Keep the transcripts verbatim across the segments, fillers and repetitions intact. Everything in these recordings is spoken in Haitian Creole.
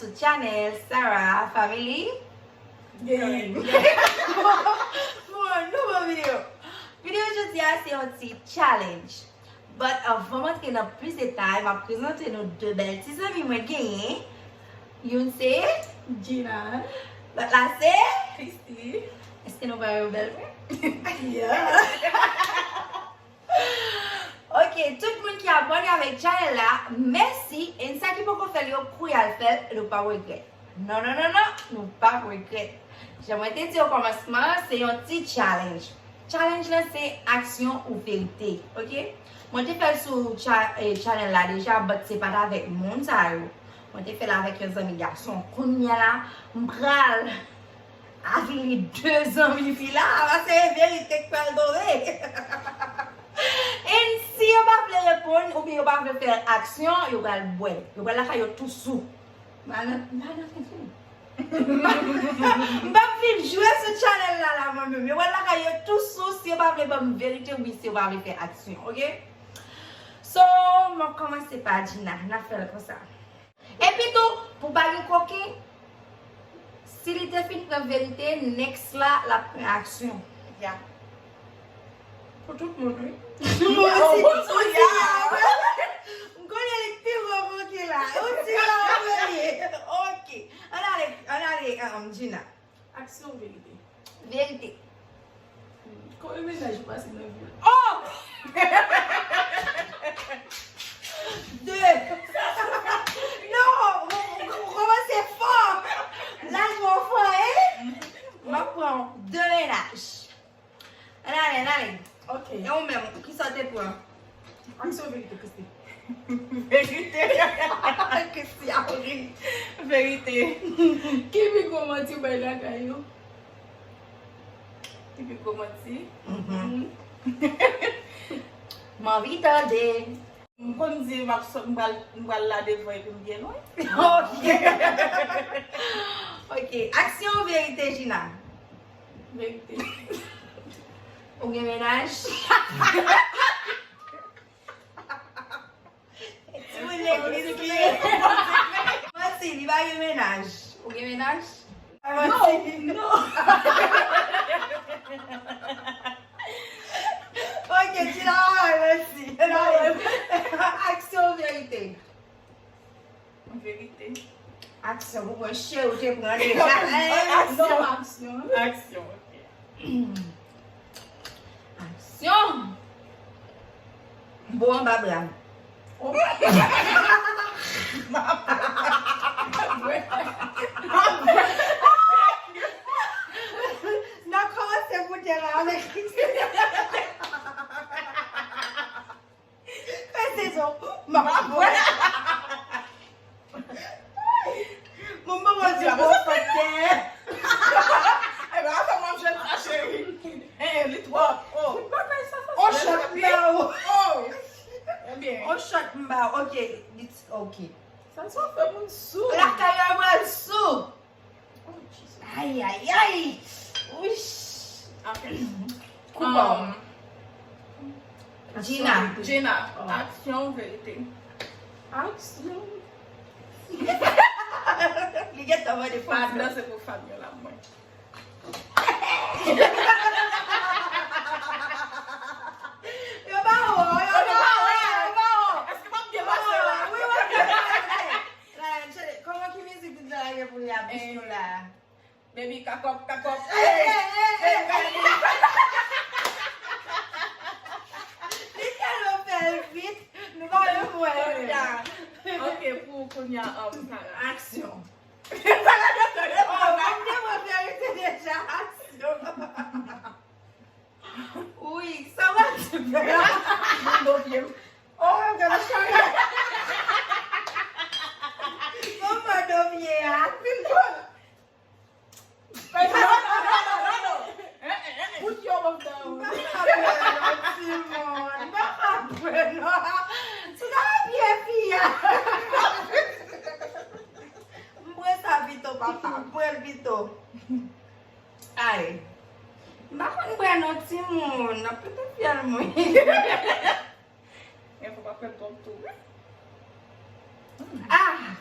Sou channel Sarah Family. Gang. Pou yon nouvo videyo. Videyo jodi a se yon ti challenge. But anvan m antre nan plis detay, m ap prezante nou de bèl ti zanmi mwen genyen. Youn se Gina. Lòt la se Christy. Èske nou pa wè yo bèl vre? Yeah. Ok, tout moun ki abòne avèk channel la, mèsi. E sa ki poko fè l yo, kouri al fè l, nou p ap regrèt. Non, non, non, non, nou p ap regrèt. Jan mwen te di okòmansman, se yon ti challenge. Challenge la se aksyon ou verite, ok? Mwen te fè l sou cha- eh, channel la deja, but se pa t avèk moun sa yo. Mwen te fè l avèk yon zanmi gason. Kounye a la, m pral avili de zanmi fi la, paske e verite k pral tonbe. And si yo pa vle reponn, oubyen yo pa vle fè aksyon, yo pral bwè. Yo pral lakay yo tou sou. M pa nan, m pa nan fè fini. M p ap vin jwe sou channel la, la, mwen menm. Yo pral lakay yo tou sou, si yo pa vle ban m verite, wi, si yo pa vle fè aksyon, ok? So, m ap kòmanse pa Gina. N ap fè l konsa. Epi tou, pou pa gen koken, si li te fin pran verite, next la, l ap pran aksyon. Ya. Pou tout moun, wi. Ou di ya. M konnen li pi gwo koken la. Ou di ya, ou ye. Ok. Ann ale, ann ale, um, Gina. Aksyon, verite? Verite. Konbyen mennaj ou pase nan vi w? Oh! De. Non, ou, ou, ou kòmanse fò. La, twò fò, hein? M ap pran de mennaj. Ann ale, ann ale. Ok. E ou menm, kisa w te pran? Aksyon, verite, Christy? Verite. Christy ap ri. Verite. Ki pi gwo manti w bay lakay yo? Ki pi gwo manti? Mhm. M anvi tande. M konn di m ap sot, m pral, m pral la devan epi m byen lwen. Ok. Ok. Aksyon, verite, Gina? Verite. Ou gen mennaj? Timoun legliz li ye. Manti, li pa gen mennaj. Ou gen mennaj? Manti. Non, non. Ok, Gina, manti. Aksyon, verite? Verite. Aksyon, pou mwen, cheri, ou te pran deja. Aksyon. Non, aksyon. Aksyon, ok. Aksyon. Bo anba bra m. Oh. N ap kòmanse pou tè la avèk. Kè sezon, m ap bwè. Mwen, mwen, mwen, di, mwen, fòk tè. E ben, sa, mwen, jwenn sa, cheri. Eh, li twò. Oh. On shot, m ba ou. Oh. Ebyen. On shot, m ba ou. Ok. It's ok. Sa, sa fè moun sou. Lakay la, mwen sou. Oh, Jesus. Ay, ay, ay. Wish. Ok. Koupa. Um, Gina. Gina, oh. Aksyon, verite? Aksyon. Li gentan mande fò. Pa danse pou Fabiola, mwen. Yo ba ou, yo ba ou, yo ba ou. Èske m ap byen pase la? Wi, wi, wi, wi, wi. La, cheri, kòman ki mizik nou ta lage pou li a bouch nou la? Baby, kakòp, kakòp. Ey, ey, ey, ey, ey. Li tèlman fè l vit, nou pa menm wè l. Ok, pou kounye a, um, Sarah. Aksyon. Sarah, oh, mwen te wè verite deja, aksyon. Wi, sa w ap di, bèl? Mwen dopye m. Oh, gade chari. Kòman dopye a? Anpil dwòl. Put your mouth down. M pa ka pran non, timoun. M pa ka pran non. Sou ta pye fi a. M pran sa pito, papa. M pran l pito. Ay. M pa konn bwè non, timoun. N ap pete fyèl mwen. Gen fwa pa fè l twòp tou. Ah!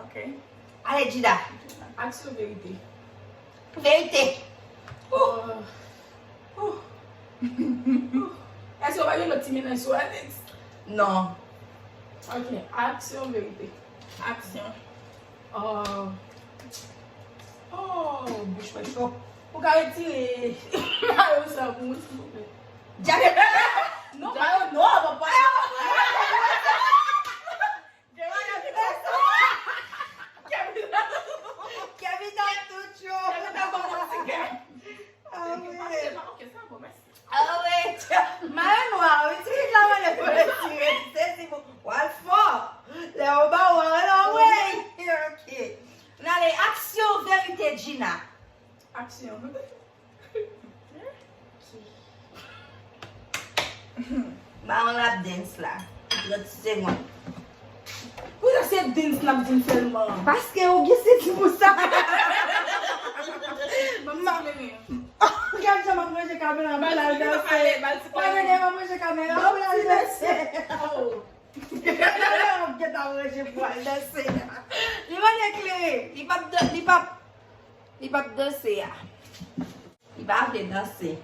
Ok. Ale, Djina. Aksyon, verite. Verite. Ooh. Ooh. Ooh. Èske w pa gen lòt ti mennaj sou Alex? Non. Ok, aksyon, verite. Aksyon. Oh. Oh, bouch mwen cho. Ou ka retire mayo sa pou mwen, silvouplè? Djak. Non, mayo non, papa. Kevita tout cho. Kevita kòmanse. Ah wi. Ok, sa bon, mèsi. Ah wi. Mayo nwa, wi, ti la mande pou retire. Se si pou w al fò. Lè yo ba ou, a, non, wi. Ok. N ale, aksyon, verite, Djina. Aksyon. Ba yon lap dance la. Trant segonn. Poukisa se dance n ap dance sèlman? Paske ou gen senti pou sa. Gad jan m ap ranje kamera pou l al danse. Gade, m ap ranje kamera pou l al danse. Gade, m ap ranje pou al danse. Li mande klere. Li p ap, li p ap, li p ap danse a. Li pa vle danse.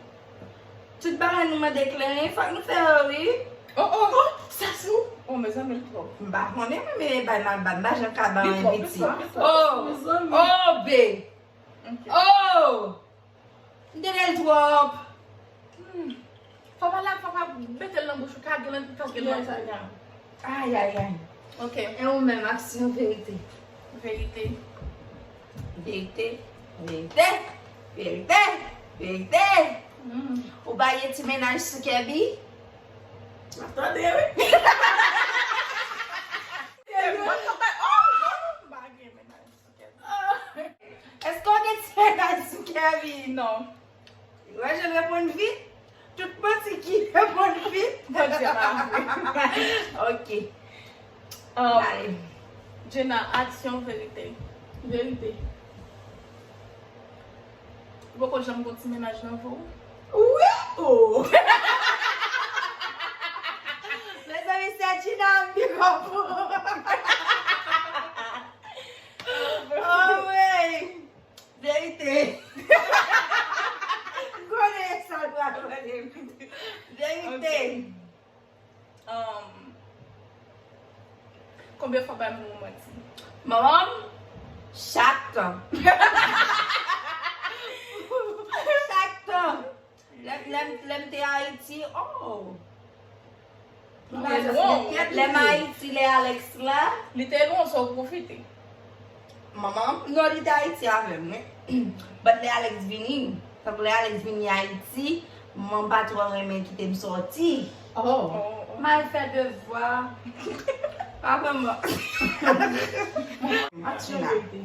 Tout bagay nou mande kleren, fòk nou fè yo, wi. Oh, oh, oh, sa sou. Oh, mezanmi, li twòp. M pa konnen, mwen, men bay mal ba, m pa janm ka ba yon piti. Oh, oh, be. Oh, m te rele l twòp. Hmm. Fò pa la, fò pa mete l nan bouch ou, kage l, kage l nan bouch ou. Ay, ay, ay. Ok. E ou menm, aksyon, verite? Verite. Verite. Verite. Verite. Verite. Hmm. Ou pa gen ti mennaj sou Kèbi? M ap tande, wi. Mwen, mwen, mwen, oh, non, m pa gen mennaj. Èske w gen ti mennaj sou Kèbi? Non. Wè, jan l reponn vit. Tout manti ki reponn vit. Bondye pa vre. Ok. Um, Djena, aksyon, verite? Verite. Ou poko janm gon ti mennaj nan vi w? Wi! Oh! Mezanmi, se Djena m big up. Oh, wi. Verite. M konnen sa l pral mande m. Verite. Ok. Um, konbyen fwa w bay moun ou manti? Manman m, chak tan. Chak tan. Lè, lè, lè m te Ayiti, oh! Lè m Ayiti, lè Alex la. Li te lwen, sa w pwofite. Manman, non, li te Ayiti avè m, wi. But lè Alex vini, tankou lè Alex vini Ayiti, manman pa twò renmen kite m sòti. Oh. M al fè devwa. Pa vrèman. Aksyon, verite?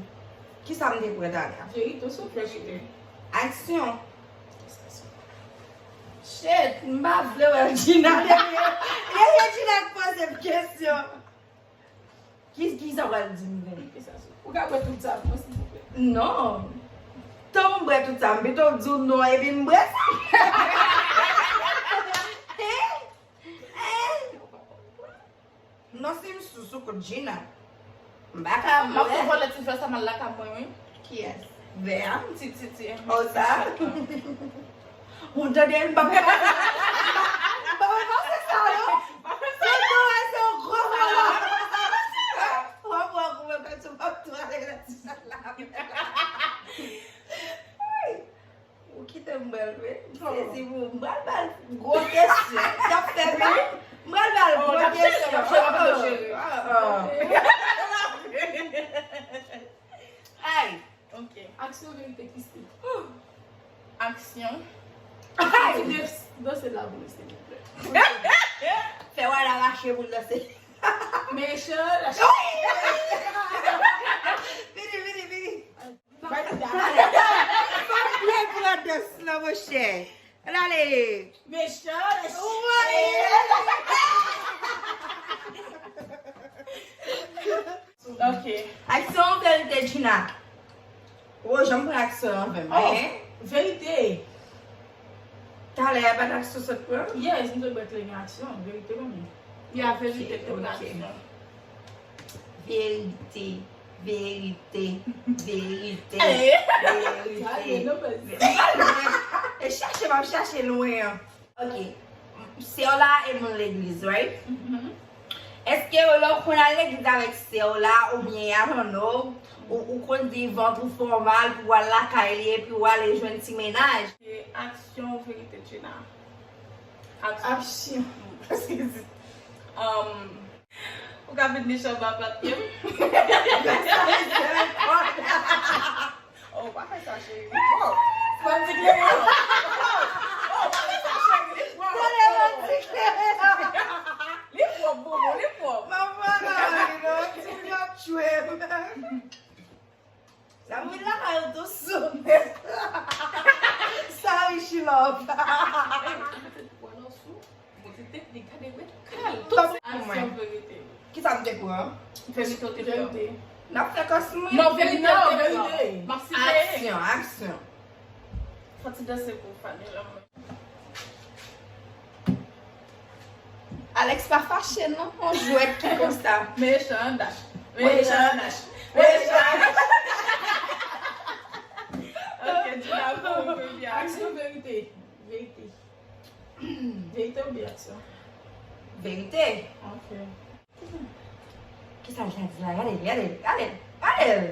Kisa m te pran talè a? Verite, souple, cheri. Aksyon. Shit, m pa vle wè Djina dèyè. Dèyè Djina k poze m kesyon. Ki, kisa w pral di m menm? Ou ka bwè tout sa pou mwen, silvouplè? Non. Tan pou m bwè tout sa, m pito di w non epi m bwè sa. Hein? Hein? Non, si m sou, sou kout Djina, m pa ka bwè. M ap fè vòlè ti vè sa m al lakay mwen, wi. Kiyès? Vè a? Ti, ti, ti, eh, oh, sa? Ou tande, m pa fè sa. M pa fè sa, non. Se do a, se yon gwo vòlè. W ap wè kouman kòmsi w ap tou ale nan ti sal la. Ou kite m bwè l vre. M sezi pou ou. M pral ba l gwo kesyon. T ap fè vre. M pral ba l gwo kesyon. Ay. Ok. Aksyon, verite, Christy? Aksyon. Ay. Ti de-, danse la pou mwen, silvouplè. Fè wè l arache pou l danse. Mechan. Vini, vini, vini. Fòk byen pran dans lan, monchè. Ann ale. Mechan. Woy. Ok. Aksyon, verite, Djina? Ou janm pran aksyon avè m, oh, hein? Verite. Talè a pa t aksyon sot pran? Yes, m te mèt li gen aksyon, verite mwen. Ya, verite, ok, te pran aksyon. Verite. Verite, verite, verite. E chache m ap chache lwen an. Ok. Sè w la e moun legliz, right? Èske lè w konn al legliz avèk sè w la oubyen y a manno w, ou, ou konn di vant ou fè w mal pou w al lakay li epi w ale jwenn ti mennaj? E aksyon ou verite, Gina? Aksyon. Aksyon. Paske, um, ou ka vin li chanba patnè m. Oh, pa fè sa, cheri. Oh, pa di kleren. Oh, pa fè sa, cheri. Oh, tande, pa di kleren. Li pwòp, bobo, li pwòp. Mwen pa nan ri non, ti jan tchwe m. Sa vin lakay ou tou sou. Sorry, she love. Mete pwa nan sou. Bon, se teknik, gade, wi. Kal, tout se aksyon, verite. Kisa m te pran? Verite, ou te pran. Verite. N ap fè kòs mwen. Non, verite, non, ou te pran. Verite. M ap site. Aksyon, aksyon. Fò ti danse pou fanmi la. Alex pa fache non, yon jwèt ki konsa. Mechan dash. Mechan dash. Mechan dash. Ok, Gina, pou mwen, aksyon, verite. Verite. Verite oubyen aksyon? Verite. Ok. Kisa l ta di la? Gade l, gade l, gade l, gade l.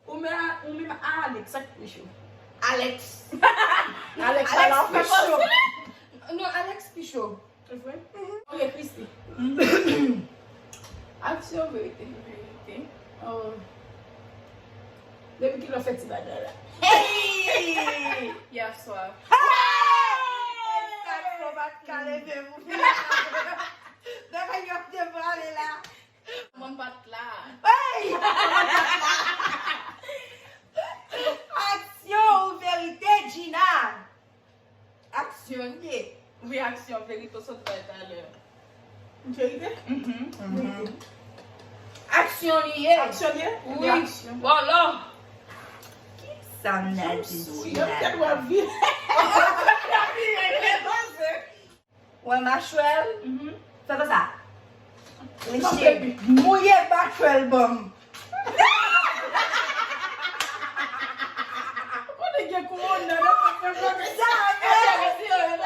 Ou menm, ou menm Alex, sa k pi cho? Alex. Alex, Alex pi cho. Non, Alex pi cho. Se vre? Ok, Christy. Aksyon, verite? Verite. Oh. Depi kilè w fè ti bagay la? Hey! Yèswa. Hey! Sa k fè w pa t ka leve pou fè bagay yo ap te pale la. Mwen pa t la. Hey! Aksyon ou verite, Gina? Aksyon li ye. Wi, aksyon, verite w sot bay talè. Verite? Mhm. Verite. Aksyon li ye. Aksyon li ye? Wi. Aksyon. Vwala. Kisa m nan di Gina? Yon tèt w ap vire. Wè machwè l? Mhm. Fè konsa. Liche. Mouye machwè l ban m. Ou konnen gen kowona nan fè fè. Sa, men.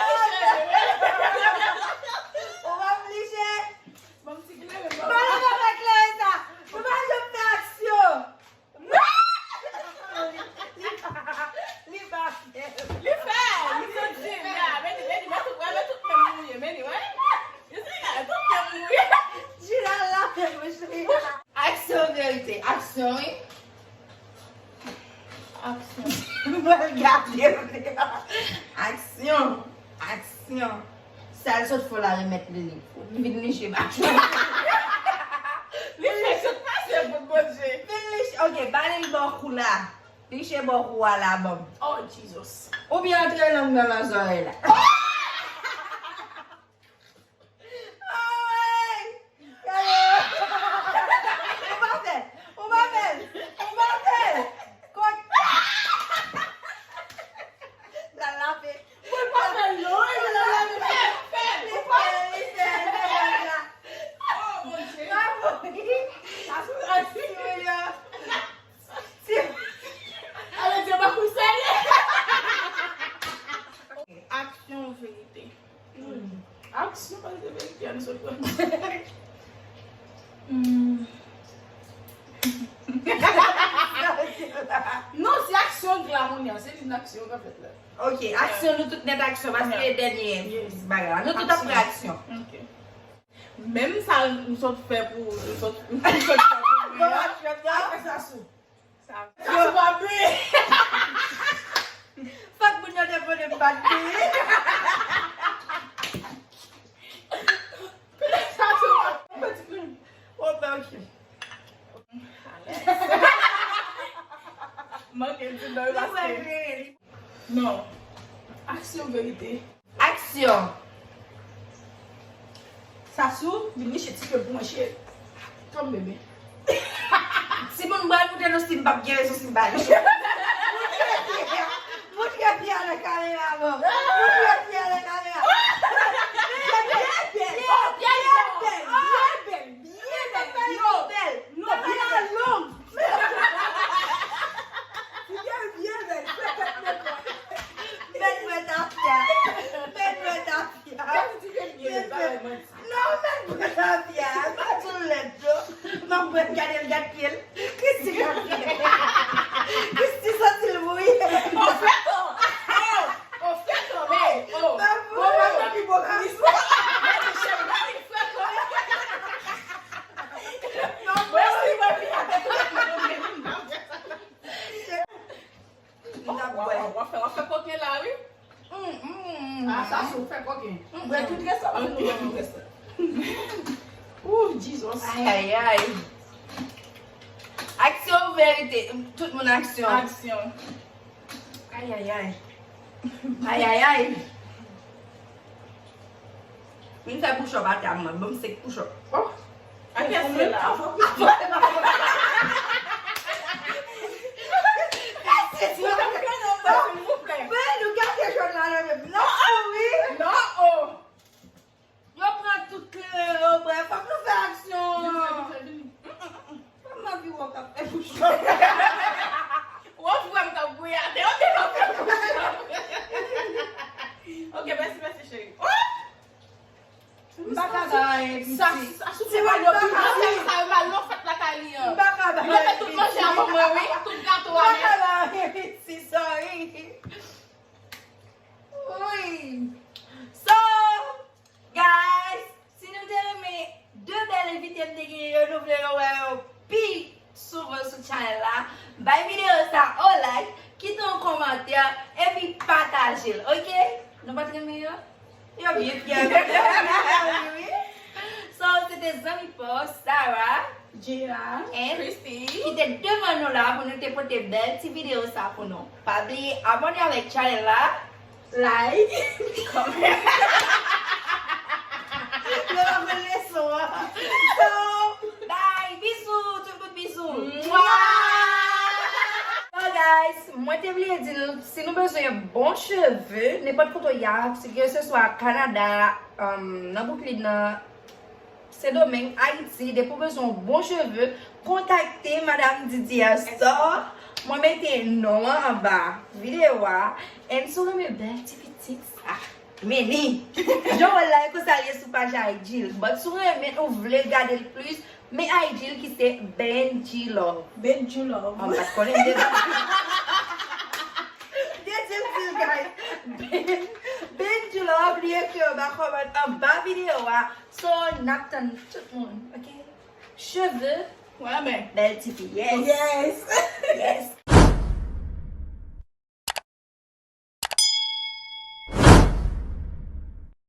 Ou ban m liche. Ban m ti kleren, ban m. Pale avèk Larissa. Nou pa janm fè aksyon. Li pa fè. Li fè. Li sot di m la. Men li, men li, men tout, men tout men mouye. Men li, wè. Li se la, tout men mouye. Gina la fè mouche. Aksyon, verite. Aksyon, wi. Aksyon. Mwen gade m. Aksyon. Aksyon. Sa l sot fè la, remèt li li. Li vin liche ba. Li fè sot pase pou Bondye. Vin liche, ok, ba li l bò kou la. Liche bò kou a la ban m. Oh, Jesus. Oubyen antre lang nan nan zòrèy la. Oh, hey! Ou pa fè l! Ou pa fè l! Ou pa fè l! Kot? L al lave. Mwen pa fè l non, e mwen la lave. Fè l, fè l. Li fè, li fè, li fè la. Oh, Bondye. Bravo. Sa sou la. Sou yo. Si. Ale, Dye pa pou serye. Aksyon, verite. Hmm. Aksyon, paske verite a nou sot pran. Hmm. Non, se aksyon k la kounye a, se vin aksyon k ap fèt la. Ok, aksyon, nou tout nèt aksyon, paske dènye bagay la. Nou tout ap pran aksyon. Ok. Menm sa nou sot fè pou, nou sot, nou sot fè pou mwen an, al fè sa sou. Sa, sa sou pa byen. Fòk moun yo te konnen m pa t byen. Sa sou pa byen. Opa, ok. Manke di non, paske. Non. Aksyon, verite. Aksyon. Sasou, vin liche ti pye pou mwen, cheri. Tann bebe. Si moun pral moute nou, si m p ap gen rezon, si m pa liche. Moutre pye a nan kamera, bon. Moutre pye a nan kamera. Byen bèl, byen bèl, byen bèl, byen bèl. Non, byen bèl. Non, byen bèl. M ap bwè, gade l, gad pye l. Christy gad pye l. Christy santi l bouyi. On fè kon. Oh, on fè kon, men. Oh. Nan pou mwen nan pi bon gason. Mwen si mwen pi avèk tout moun. N ap bwè. W ap fè, w ap fè koken la, wi. Mm, mm. Ah, sa se w fè koken. Mm, bwè tout rès la, paske nou bwè tout rès la. Ooh, Jesus. Ay, ay, ay. Aksyon ou verite? Tout moun aksyon. Aksyon. Ay, ay, ay. Ay, ay, ay. Vin fè push up atè a mwen. Ban m senk push up. Oh. Atè se la. Silvouplè. Fè nou gate jòn la nan menm. Non, wi. Non, oh. Yo pran tout kle yo, brèf, fòk nou fè aksyon. Vin fè, vin fè, vin. Fòk m anvi wè w k ap fè push up. Wè w frè m k ap gouye atè, ok, m ap fè push up. Ok, mèsi, mèsi, cheri. Oh! M pa ka ba anyen piti. Sa, sa, sou fè mal yo piti. Sa yo mal yo fèt lakay li an. M pa ka ba anyen piti. Yo fè tout manje a pou mwen, wi. Tout gato a, men. M pa ka ba anyen piti, sorry. Wi. So, guys, si nou te renmen de bèl envite m te genyen yo, nou vle yo wè yo pi souvan sou channel la, bay videyo sa on like, kite yon kòmantè, epi pataje l, ok? Nou pa t renmen yo? Yo byen fyè avèk yo, wi. So, se te zanmi pa w, Sarah. Jira. And Christy. Ki te devan nou la pou nou te pote bèl ti videyo sa pou nou. Pa bliye abòne avèk channel la. Like. Kòmante. Yo pa konn leson an. So, bye. Bizou, tout bout bizou. Mwah. So, guys, mwen te vle di nou, si nou bezwen bon cheve, nenpòt kote w ye a, si ke se swa Kanada, um, nan Brooklyn, nan Sendomeng, Ayiti, depi w bezwen yon bon cheve, kontakte Madam Didier Store. Mwen mete non an anba videyo a. And si w renmen bèl ti pitit sa, men li. Jan w wè l la, e konsa l ye sou paj I G l. But si w renmen, ou vle gade l plis, men I G l ki se Benji Love. Benji Love. An, m pa t konnen deja. Deja m di l, guys. Ben, Benji Love, li ekri anba kòmant, anba videyo a. So, n ap tann tout moun, ok? Cheve, bèl ti fi, yes. Yes.